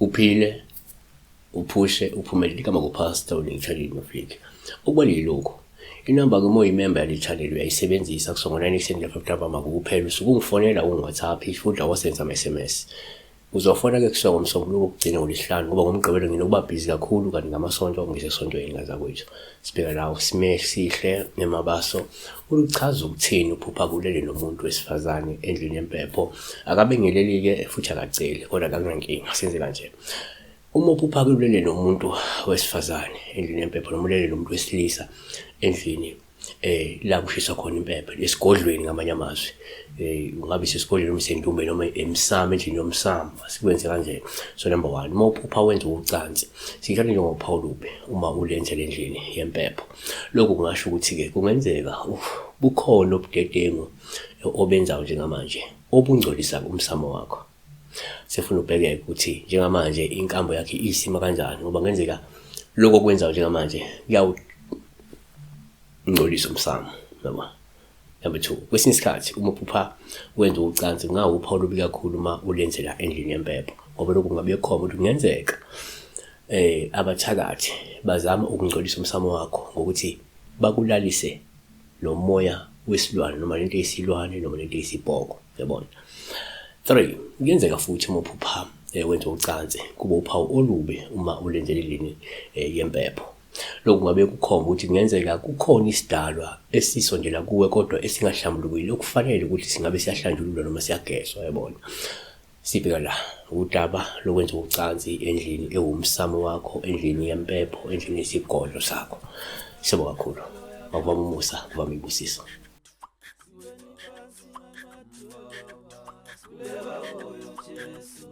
Uphile, uphushe, uphumelele. Igama nguPastor uLingithalile Mafiki. Okubalulekile lokhu, inamba-ke uma uyimemba yale channel uyayisebenzisa kusuka ngo-9 ekuseni kuya 5 ntambama kuphela. Usuke ungifonela ungi-WhatsApp futhi awasenza ama-SMS. Uzofona-ke kusuka ngoMsombuluko kugcine ngoLwesihlanu ngoba ngoMgqibelo nginokuba bhizi kakhulu kanti ngamaSonto ngisesontweni ngazakwethu. Sibheka la uSime Sihle Emabaso uluchaza ukuthini uphupha kulele nomuntu wesifazane endlini yempepho. Akabengeleli-ke futhi akaceli kodwa kakunankinga senze kanje. Uma uphupha kulele nomuntu wesifazane endlini yempepho noma ulele nomuntu wesilisa endlini la kushiswa khona impepho esigodlweni ngamanye amazwi ungabe sesigodlweni noma sendumbeni noma emsamo endlini yomsamo asikwenze kanje. So number 1, uma uphupha wenza ucansi sikuthatha njengophawu olubi uma ulenzela endlini yempepho. Lokhu kungasho ukuthi-ke kungenzeka bukhona ubudedengu obenzayo njengamanje obungcolisa umsamo wakho. Sefuna ubheke ukuthi njengamanje inkambo yakhe isima kanjani ngoba kungenzeka lokho okwenzayo njengamanje kuyawungcolisa umsamo, yabo. Number 2, kwesinye isikhathi uma uphupha wenza ucansi kungawuphawu olubi kakhulu uma ulenzela endlini yempepho ngoba lokhu kungabe kukhomba ukuthi kungenzeka abathakathi bazama ukungcolisa umsamo wakho ngokuthi bakulalise nomoya wesilwane noma lento eyisilwane noma lento eyisibhoko, yabona. 3, kuyenzeka futhi uma uphupha wenza ucansi kube uphawu olubi uma ulenzela endlini yempepho. Lokhu kungabe kukhomba ukuthi kungenzeka kukhona isidalwa esisondela kuwe kodwa esingahlambulukile okufanele ukuthi singabe siyahlanjululwa noma siyagezwa, yabona. Sibheka la udaba lokwenza ucansi endlini ewumsamo wakho, endlini yempepho, endlini yesigodlo sakho. Siyabonga kakhulu. Makuvame umusa, kuvame ibusiso. Sikhuleka kuyo Jesu.